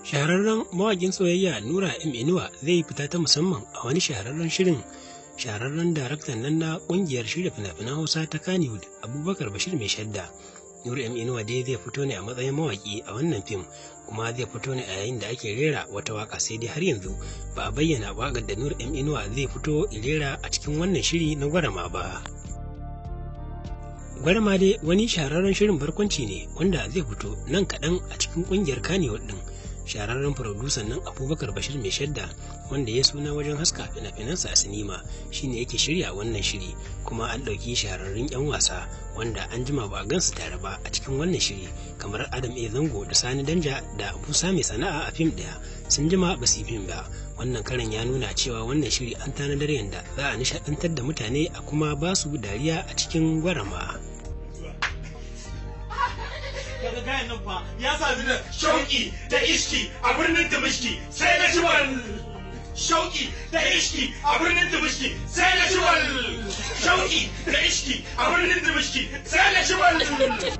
Shahararren mawaƙin soyayya Nura M Inuwa zai yi fita ta musamman a wani shahararren shirin shahararren daraktan nan na ƙungiyar shirya fina-finan Hausa ta Kannywood, Abubakar Bashir Mai Shadda. Nura M Inuwa dai zai fito ne a matsayin mawaƙi a wannan fim, kuma zai fito ne a yayin da ake rera wata waƙa, sai dai har yanzu ba a bayyana waƙar da Nura M Inuwa zai fito rera a cikin wannan shiri na Gwarama ba. Gwarama dai wani shahararren shirin barkwanci ne wanda zai fito nan kaɗan a cikin ƙungiyar Kannywood ɗin. Shahararren furodusan nan Abubakar Bashir Mai Shadda, wanda ya suna wajen haska fina-finansa a sinima, shine yake shirya wannan shiri, kuma an ɗauki shahararrun 'yan wasa wanda an jima ba a gansu tare ba a cikin wannan shiri, kamar Adam A Zango da Sani Danja da Musa Mai Sana'a a fim ɗaya. Sun jima ba su yi fim ba. Wannan karan ya nuna cewa wannan shiri an tanadar yanda za a nishaɗantar da mutane a kuma ba su dariya a cikin Gwarama. Kaga gayan nan fa ya sadu da shauki da ishki a birnin Dimishki sai na shiwal. Shauki da ishki a birnin Dimishki sai na shiwal. Shauki da ishki a birnin Dimishki sai na shiwal.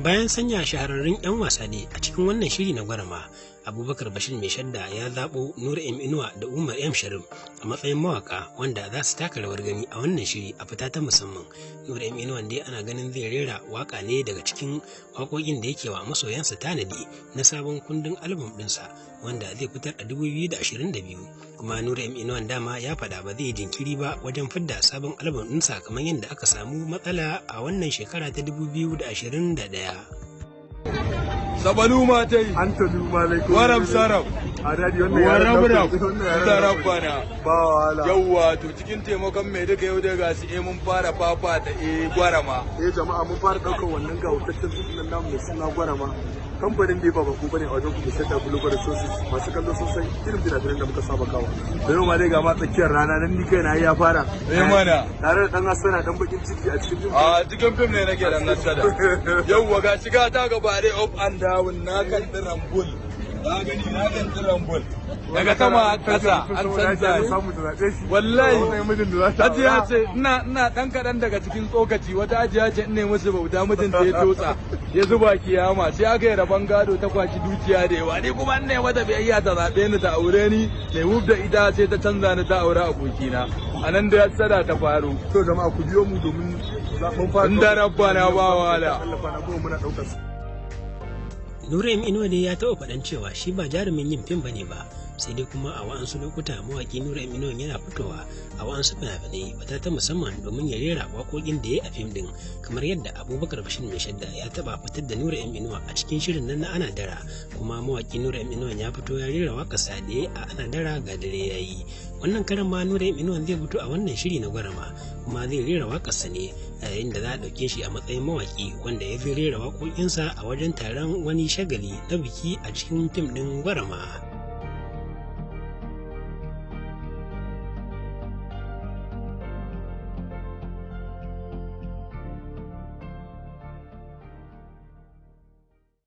Bayan sanya shahararrun 'yan wasa ne a cikin wannan shiri na Gwarama, Abubakar Bashir Mai Shadda ya zaɓo Nura M Inuwa da Umar M Sharif a matsayin mawaka wanda za su taka rawar gani a wannan shiri a fita ta musamman. Nura M Inuwa dai ana ganin zai rera waka ne daga cikin waƙoƙin da yake wa masoyansa tanadi na sabon kundin album ɗinsa wanda zai fitar a 2022. Kuma Nura M Inuwa dama ya faɗa ba zai jinkiri ba wajen fidda sabon album ɗinsa kamar yadda aka samu matsala a wannan shekara ta 2021. Sabalu ma ta yi. An ta duma lai ko. Warab sarab. A dadi wannan yaran Warab rab. wannan yaran Sarab bana. Ba wahala. Yawwa, to cikin taimakon mai duka yau dai ga su mun fara fafata Gwarama. Eh jama'a, mun fara daukar wannan gawurtaccen fim nan namu mai suna Gwarama. Kamfanin da ba bako bane a wajen ku, Shadda Global Resources, masu kallo sun san irin fina-finan da muka saba kawo. Da yau ma dai ga ma tsakiyar rana nan, ni kaina ya fara. Eh mana. Tare da dan Hassana, dan bakin ciki a cikin fim. A cikin fim ne nake dan nasada. Yawwa, ga shiga ta gaba dai, up and down, na kan rambul. Na gani na kan rambul. Daga sama har kasa an canza ni. Samu ta zaɓe shi. Wallahi. Wannan mijin da za ta Ajiya ce ina dan kaɗan daga cikin tsokaci, wata ajiya ce ina musu bauta, mijinta ya totsa ya zuba kiyama, sai aka yi rabon gado, ta kwashi dukiya da yawa. Ni kuma ina mata biyayya, ta zaɓe ni ta aure ni, na wuf da ita, sai ta canza ni ta aure abokina. A nan da sada ta faru. To jama'a, ku biyo mu domin mun fara. Inda rabbana ba wahala. Allah kwana 10 muna ɗaukar su. Nura M Inuwa ne ya taɓa faɗan cewa shi ba jarumin yin fim bane ba, sai dai kuma a wa'ansu lokuta mawaƙi Nura M Inuwa yana fitowa a wa'ansu fina-finai fita ta musamman domin ya rera waƙoƙin da ya yi a fim ɗin, kamar yadda Abubakar Bashir Mai Shadda ya taɓa fitar da Nura M Inuwa a cikin shirin nan na Ana Dara. Kuma mawaƙi Nura M Inuwa ya fito ya rera waƙarsa da ya yi a Ana Dara, Ga Dare Ya Yi. Wannan karan ma Nura M Inuwa zai fito a wannan shiri na Gwarama, kuma zai rera waƙarsa ne a yayin da za a ɗauke shi a matsayin mawaƙi wanda ya fi rera waƙoƙinsa a wajen taron wani shagali na biki a cikin fim ɗin Gwarama.